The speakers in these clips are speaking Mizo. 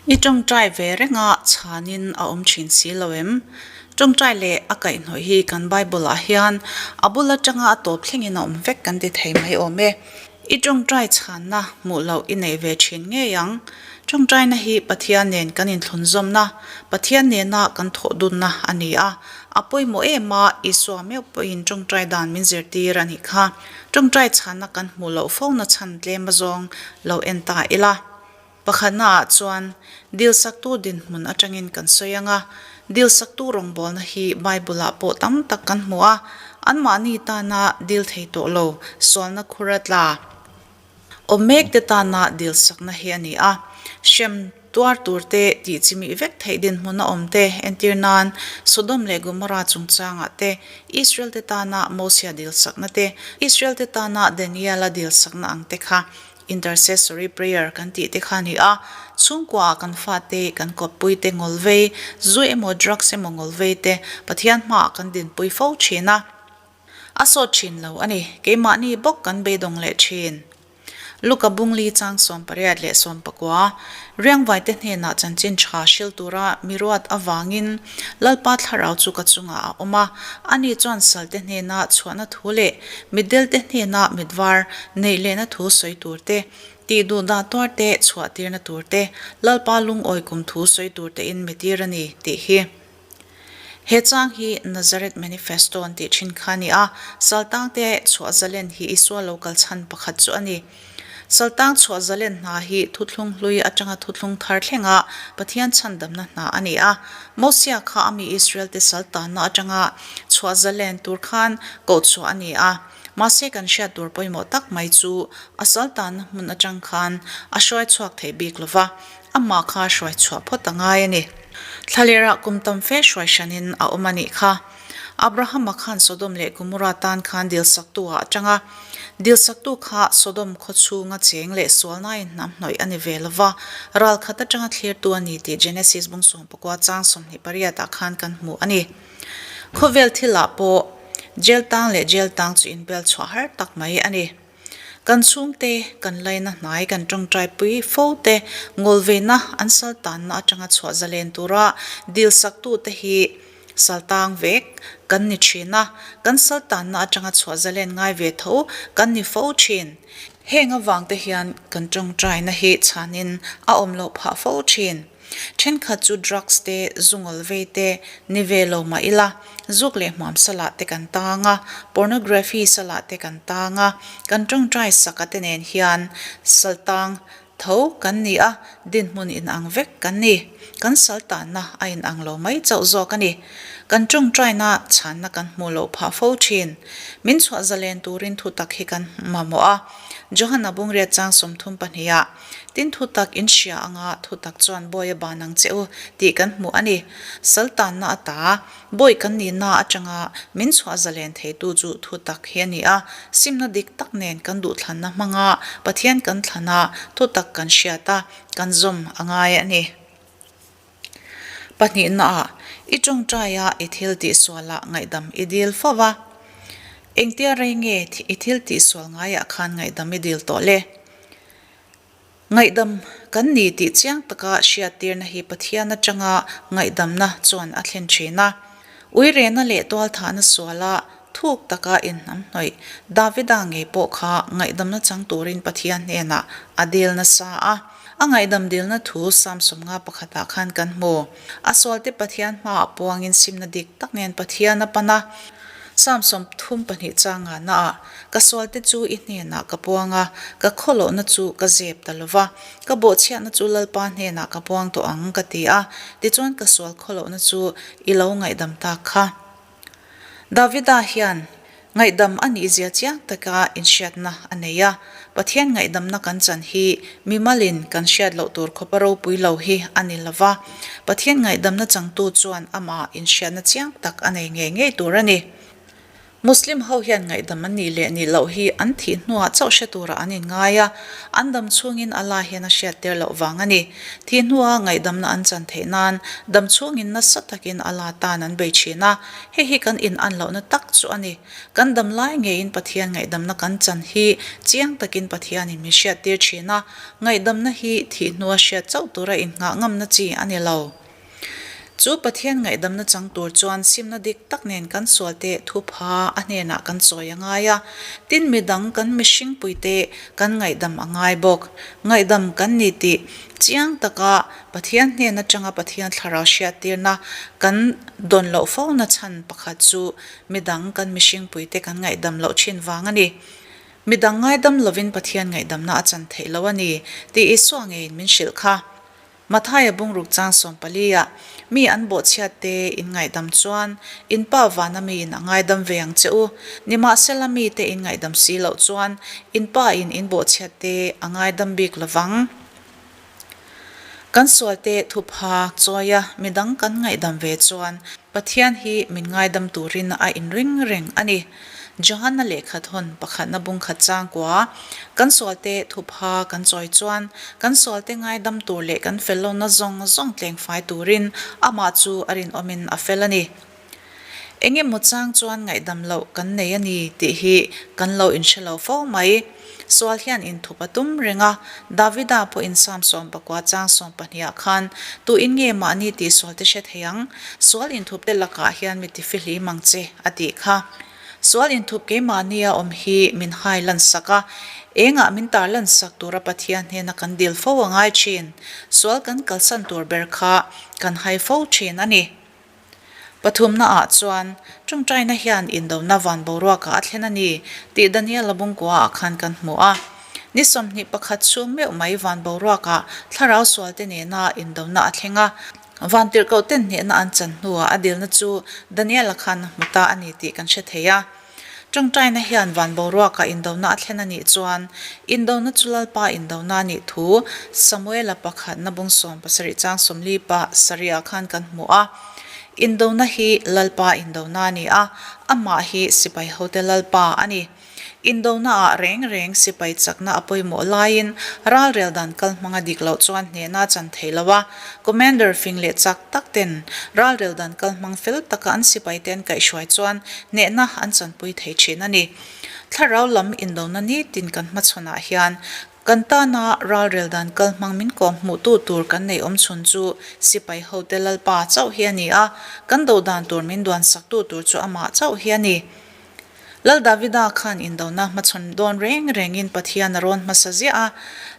I tawngtai ve reng a, chhanin a awm thin si lo em? Tawngtai leh a kaihhnawih hi kan Bible-ah hian a bul atanga a tawp thlengin a awm vek kan ti thei mai awm e. I tawngtai chhanna hmuh loh i nei ve thin ngei ang. Tawngtaina hi Pathian nen kan inthlunzawmna, Pathian nena kan thawh dunna a ni a. A pawimawh em a, Isua meuh pawhin tawngtai dan min zirtir a nih kha. Tawngtai chhanna kan hmuh loh fona chhan tlem azawng lo en ta ila. Pakhatnaah chuan dilsaktu dinhmun atangin kan sawi ang a, dilsaktu rawngbawlna hi Bible-ah pawh tam tak kan hmu a, anmahni tana dil thei tawh lo sualna khura tla awm mekte tana dilsakna hi a ni a. Hrem tuar turte tih chimih vek theih dinhmun a awm te entir nan Sodom leh Gomorrah chungchangah te, Israel-te tana Mosia dilsakna te, Israel-te tana Daniel-a dilsakna ang te kha Intercessory prayer kan tih te kha a ni a, chhungkua ah kan fate, kan kawppui te ngawl vei, zu emaw drugs emaw ngawl vei te Pathian hmaah kan dinpui fo thin a, a sawt thin lo a ni, keimahni bawk kan beidawng leh thin. Luka Bungli chang 89 Riangvai te hnenah chanchin tha hril tura mi ruat avangin Lalpa thlarau chu ka chungah a awm a, ani chuan salte hnena chhuahna thu leh mitdelte hnena mitvar neih lehna thu sawi tur te, tih duh dah tuar te chhuah tirna tur te, Lalpa lungawi kum thu sawi tur tein mi tir a ni tih hi. He chang hi Nazareth Manifesto an tih thin kha a ni a, saltangte chhuah zalen hi Isua lo kal chhan pakhat chu a ni. Saltang chhuah zalen hna hi thuthlung hlui atanga thuthlung thar thlenga Pathian chhandamna hna a ni a. Mosia kha a mi Israel-te saltanna atanga chhuah zalen tur khan koh chhuah a ni a. Mahse kan hriat tur pawimawh tak mai chu a saltanna hmun atang khan a hruai chhuak thei bik lova, amah kha hruai chhuah phawt a ngai a ni. Thlalerah kum tam fe hruai hranin a awm a nih kha. Abrahama khan Sodom leh Gomorrah tan khan dilsaktu ah a tang a. Dilsaktu kha Sodom khaw chhunga cheng leh sualnain hnam hnawih a ni ve lo va, ral khat atanga thlirtu a ni tih Genesis bung 19 chang 28 ah khan kan hmu a ni. Khawvel thilah pawh jail tang leh jail tang chu inbel chhuah har tak mai a ni. Kan chhungte, kan laina hnai, kan tawngtaipui fo te, ngawlveina an sal tanna atanga chhuah zalen tura dilsaktute hi saltang vek kan ni thin a, kan sal tanna atanga chhuah zalen ngai ve tho kan ni fo thin. Heng avangte hian kan tawngtaina hi chhanin a awm loh phah fo thin. Thenkhat chu drugs te, zu ngawl vei te ni ve lo mah ila, zuk leh hmuam salah te kan tang a, pornography salah te kan tang a, kan tawngtai saka te nen hian sal tang tho kan ni a, dinhmun inang vek kan ni. Kan sal tanna a inang lo mai chauh zawk a ni. Kan tawngtaina chhanna kan hmuh loh phah fo thin. Min chhuah zalen turin thutak hi kan mamawh a, Johana Bungriat chang 32 ah, Tin thutak in hria anga thutak chuan bawi a ban ang che u tih kan hmuh a ni. Saltanna ata bawi kan nihna atanga min chhuah zalen theitu chu thutak hi a ni a, simna dik tak nen kan duhthlanna hmanga Pathian kan thlan a, thutak kan hriat a, kan zawm a ngai a ni. Pahnihnaah, i tawngtaia i thil tihsualah ngaihdam i dil fo va. Engtia rei nge i thil tihsual ngaiah khan ngaihdam i dil tawh le? Ngaihdam kan ni tih chiang taka hriattirna hi Pathian atanga ngaihdamna chuan a thlen thin a. Uirena leh tualthahna suala thuk taka inhnamhnawih Davida ngei pawh kha ngaihdamna chang turin Pathian hnenah a dil nasa a. A ngaihdam dilna thu Psalm sawmnga pakhatah khan kan hmu. A sualte Pathian hmaah puangin simna dik tak nen Pathian a pan a. Psalm 32 changa naah, Ka sualte chu i hnenah ka puang a, ka khawlohna chu ka zep ta lo va, ka bawhchhiatna chu Lalpa hnenah ka puang tawh ang, ka ti a, tichuan ka sual khawlohna chu i lo ngaihdam tak kha. Davida hian ngaihdam a nihzia chiang taka inhriatna a nei a, Pathian ngaihdamna kan chan hi mimalin kan hriat loh tur khawpa ropui lo hi a ni lo va, Pathian ngaihdamna changtu chuan amah inhriatna chiang tak a nei ngei ngei tur a ni. Muslim ho hian ngaihdam an nih leh nih loh hi an thih hnuah chauh hre turah an inngai a, an dam chhungin Allah hian a hriat tir loh vang a ni. Thih hnua ngaihdamna an chan theih nan dam chhungin nasa takin Allah tan an bei thin a, hei hi kan inan lohna tak chu a ni. Kan dam lai ngeiin Pathian ngaihdamna kan chan hi chiang takin Pathianin min hriat tir thin a, ngaihdamna hi thih hnua hriat chauh tura innghah ngamna chi a ni lo. Chu Pathian ngaihdamna chang tur chuan simna dik tak nen kan sualte thupha a hnenah kan chawi a ngai a, tin midang kan mihringpuite kan ngaihdam a ngai bawk. Ngaihdam kan ni tih chiang taka Pathian hnen atanga Pathian thlarau hriattirna kan dawn loh fona chhan pakhat chu midang kan mihringpuite kan ngaihdam loh thin vang a ni. Midang ngaidam lovin Pathian ngaihdamna a chan theih lo a ni tih Isua ngeiin min hrilh kha. Mathaia bungruk chang sawmpali-ah, Mi an bawhchhiat te in ngaihdam chuan in Pa vana miin a ngaidam ve ang che u. Nimahsela mite in ngaihdam si loh chuan in Pa in in bawhchhiat te a ngaidam bik lo vang. Kan sual te thupha chawia midang kan ngaihdam ve chuan Pathian hi min ngaidam turin a inring reng a ni. Johanna lehkha thawn pakhatna bungkhat changkua, Kan sualte thupha kan chawi chuan kan sualte ngaidam tur leh kan fel lohna zawng zawng tlengfai turin amah chu a rinawmin a fel a ni. Eng emaw chang chuan ngaihdam loh kan nei a ni tih hi kan lo inhre lo fo mai. Sual hian inthup a tum reng a, Davida pawhin Psalm 14 chang 12 ah khan, Tuin nge mahni tih sualte hre thei ang? Sual inthupte lakah hian mi tifihlim ang che, a tih kha. Sual inthup keimahnia awm hi min hai lansak a, engah min tar lansak tura Pathian hnena kan dil fo a ngai thin. Sual kan kalsan tur ber kha kan hai fo thin a ni. Pathumna ah chuan, Tawngtaina hian indona van boruakah a thlen a ni tih Daniela bungkua ah khan kan hmu a. Ni 21 chhung meuh mai van boruakah thlarau sualte nena indona a thleng a. Vantirhkoh ten hnehna an chan hnuah a dilna chu Daniela khan a hmu ta a ni tih kan hre thei a. Tawngtaina hian van boruakah indona a thlen a nih chuan, indona chu Lalpa indona a nih thu Samuela pakhatna bung 70 chang 40 pa sarihah khan kan hmu a. Indona hi Lalpa indona a ni a, amah hi sipai hote Lalpa a ni. Indonaah reng reng sipai chakna a pawimawh laiin ralrel dan kal hmanga dik loh chuan hnehna a chan thei lo a, Commander fing leh chak tak ten ralrel dan kal hmang fel taka an sipaite an kaihhruai chuan hnehna an chanpui thei thin a ni. Thlarau lam indona nitin kan hmachhawnah hian kan tana ralrel dan kal hmang min kawm hmuhtu tur kan nei awm chhun chu sipai hote Lalpa chauh hi a ni a, kan do dan tur min duan saktu tur chu amah chauh hi a ni. Lal Davida khan indona hmachhawn dawn reng rengin Pathian a rawn hmasa ziah a.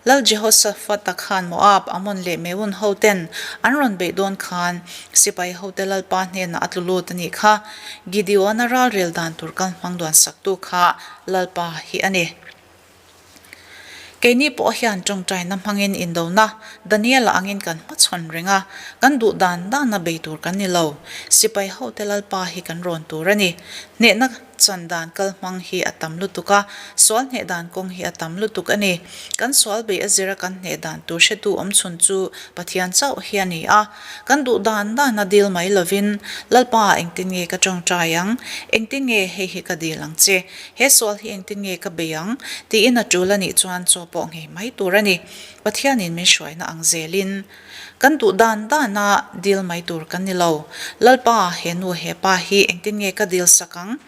Lal Jehoshaphat-a khan Moab, Ammon leh Meun hoten an rawn beih dawn khan sipai hote Lalpa hnenah a tlu lut a nih kha. Gideon-a ralrel dan tur kal hmang duan saktu kha Lalpa hi a ni. Keini pawh hian tawngtaina hmangin indona Daniela angin kan hmachhawn reng a, kan duh dan dana bei tur kan ni lo. Sipai hote Lalpa hi kan rawn tur a ni. Hnehna chan dan kal hmang hi a tam lutuk a, sual hneh dan kawng hi a tam lutuk a ni. Kan sual bei a zira kan hneh dan tur hretu awm chhun chu Pathian chauh hi a ni a. Kan duh dan dana dil mai lovin, Lalpa engtin nge ka tawngtai ang? Engtin nge hei hi ka dil ang che? He sual hi engtin nge ka bei ang? tiin a tul a nih chuan chaw pawh nghei mai tur a ni. Pathianin min hruaina ang zelin kan duh dan dana dil mai tur kan ni lo. Lalpa, he nu he pa hi engtin nge ka dil sak ang?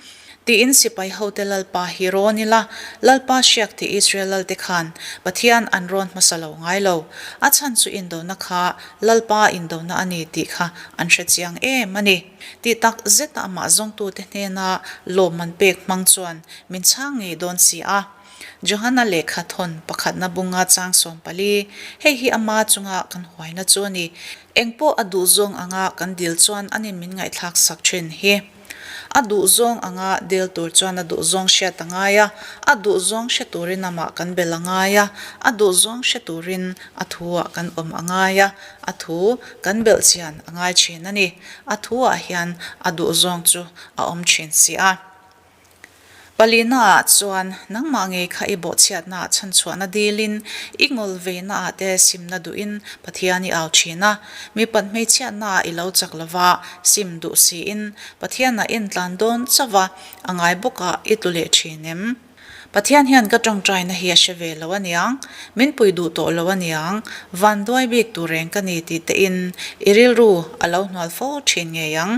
tiin sipai hote Lalpa hi rawn ila, Lalpa hriak tih Israel lalte khan Pathian an rawn hmasa lo ngai lo. A chhan chu indona kha Lalpa indona a ni tih kha an hre chiang em a ni. Tih tak zeta amah zawngtute hnena lawmman pek hmang chuan min chhang ngei dawn si a. Johana lehkha thawn pakhatna bunga chang 14, Hei hi ama chunga kan huaina chu a ni. Eng pawh a duhzawng anga kan dil chuan anin min ngaihthlak sak thin hi. A duhzawng anga dil tur chuan a duhzawng hriat a ngai a, a duhzawng hre turin amah kan bel a ngai a, a duhzawng hre turin a thuah kan awm a ngai a, a thu kan belh chian a ngai thin a ni. A thuah hian a duhzawng chu a awm thin si a. Palina ah chuan nangmah ngei kha i bawhchhiatna ah chhanchhuahna dilin i ngawl veina ah te simna duhin Pathian i au thin a. Mipat hmeichhiatna ah i lo chak lova sim duh siin Pathian ah entlan dawn chauh a, a ngai bawk ah i tlu leh thin em? Pathian hian ka tawngtaina hi a hre ve lo aniang, min pui duh tawh lo aniang, van duai bik tur reng ka ni tih tein i rilru a lo hnual fo thin ngei ang.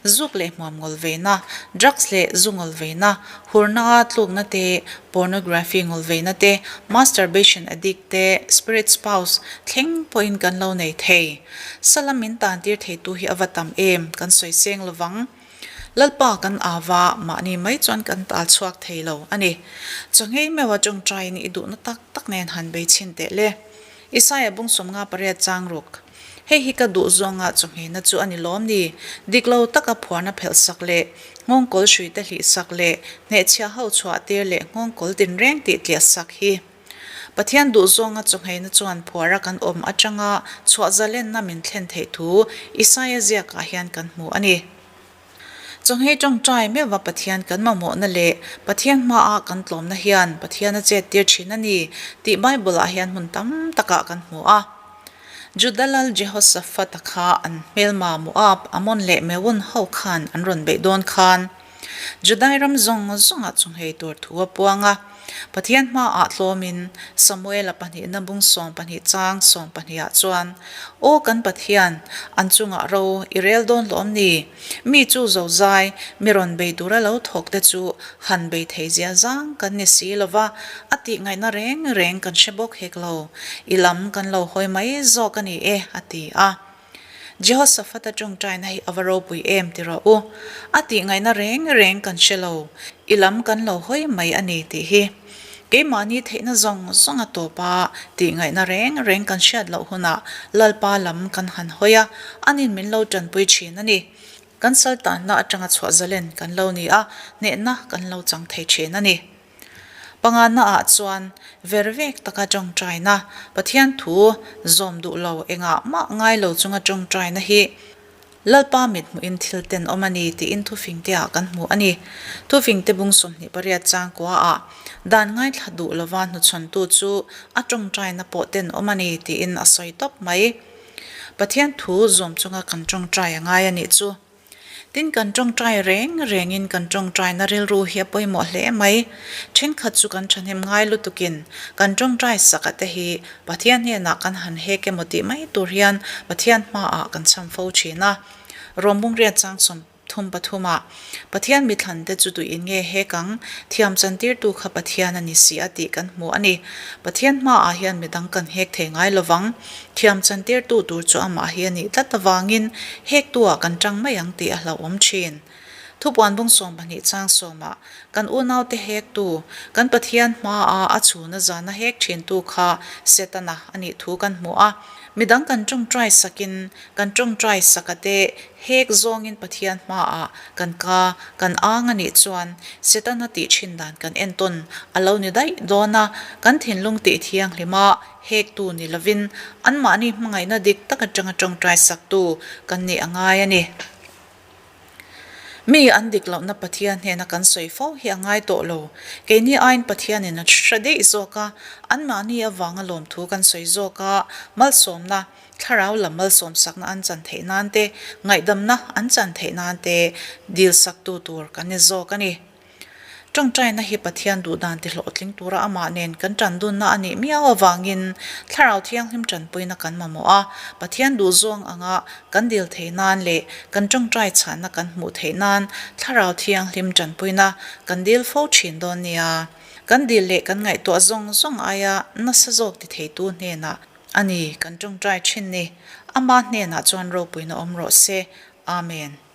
Zuk leh hmuam ngawl veina, drugs leh zu ngawl veina, hurna tlukna te, pornography ngawl veina te, masturbation addict te, spirit spouse thleng pawhin kan lo nei thei. Sala min tantir theitu hi a va tam em, kan sawi seng lovang. Lalpa kan ava mahni mai chuan kan tal chhuak thei lo a ni. Chawngei meuha tawngtaiin i duhna tak tak nen han bei chhin teh le. Isaia bung 58 chang ruk. Hei hi ka duh zawnga chawngheina chu a ni lawm ni? Dik lo taka phuarna phelh sak leh nghawngkawl hruite hlih sak leh hnehchhiah ho chhuah tir leh nghawngkawl tinreng tih tliah sak hi. Pathian duh zawnga chawngheina chuan phuara kan awm atanga chhuah zalenna min thlen theih thu Isaia ziakah hian kan hmu a ni. Chawnghei tawngtai meuhva Pathian kan mamawhna leh Pathian hmaah kan tlawmna hian Pathian a chettir thin a ni tih Bible-ah hian hmun tam takah kan hmu a. Juda lal Jehoshaphat-a kha an hmelma Moab, Ammon leh Meun ho khan an rawn beih dawn khan Judai ram zawng zawngah chawnghei tur thu a puang a. Pathian hmaah tlawmin Samuela pahnihna bung 12 chang 12 ah chuan, Aw kan Pathian, an chungah ro i rel dawn lawm ni? Mi chu zozai, mi rawn bei tura lo thawk te chu han bei thei zia zang kan ni si lo va, a tih ngaihna reng reng kan hre bawk hek lo. I lam kan lo hawi mai zawk a ni e, a ti a. Jehoshaphat-a tawngtaina hi a va ropui em ti rawh u. A tih ngaihna reng reng kan hre lo, i lam kan lo hawi mai a ni tih hi. Keimahni theihna zawng zawng a tawp a, tih ngaihna reng reng kan hriat loh hunah Lalpa lam kan han hawi a, anin min lo tanpui thin a ni. Kan saltanna atanga chhuah zalen kan lo ni a, hnehna kan lo chang thei thin a ni. Pangana ah chuan ver vek taka tawngtaina, Pathian thu zawm duh lo engah mah ngai lo chunga tawngtaina hi Lalpa mit hmuhin thil ten awm a ni tiin thufingte ah kan hmu a ni. Thufingte bung 28 chang kua ah dan ngaithla duh lova hnuchhawntu chu a tawngtaina pawh ten awm a ni tiin a sawi tawp mai. Pathian thu zawm chunga kan tawngtai a ngai a nih chu. Tin, kan tawngtai reng rengin kan tawngtaina rilru hi a pawimawh hle mai. Thenkhat chu kan thahnem ngai lutukin kan tawngtai sak a te hi Pathian hnenah kan han hek emaw tih mai tur hian Pathian hmaah kan cham fo thin a. Rawm bungriat chang 33 ah, Pathian mithlan te chu tuiin nge hek ang? Thiam chantirtu kha Pathian a ni si a tih kan hmu a ni. Pathian hmaah hian midang kan hek thei ngai lovang. Thiam chantirtu tur chu amah hi a nih tlat avangin hektu-ah kan tang mai ang tih a hlauhawm thin. Thupuan bung 12 chang sawmah kan unaute hektu, kan Pathian hmaa a chhuna zana hek thintu kha Setana a nih thu kan hmu a. Midang kan tawngtai sakin kan tawngtai saka te Hek zawngin Pathian hmaah kan ka kan ang a nih chuan Setana tih thin dan kan entawn a lo ni daih dawn a, kan thinlung tih thianghlima hektu ni lovin anmahni hmangaihna dik tak atanga tawngtai saktu kan nih a ngai a ni. Mi an dik lohna Pathian hnena kan sawi fo hi a ngai tawh lo. Keini aiin Pathianin a hre daih zawk a, anmahni avanga lawmthu kan sawi zawk a, malsawmna, Thlarau lam malsawmsakna an chan theih nan te, ngaihdamna an chan theih nan te dilsaktu tur kan ni zawk a ni. Tawngtaina hi Pathian duhdan tihlawhtling tura amah nen kan tan dunna a nih miau avangin Thlarau Thianghlim tanpuina kan mamawh a, Pathian duhzawng anga kan dil theih nan leh kan tawngtai chhanna kan hmuh theih nan Thlarau Thianghlim tanpuina kan dil fo thin dawn nia. Kan dil leh kan ngaihtuah zawng zawng aia nasa zawk ti theitu hnenah A ni, kan tawngtai thin ni. Ama hnenah chuan ropuina awm rawh se. Amen.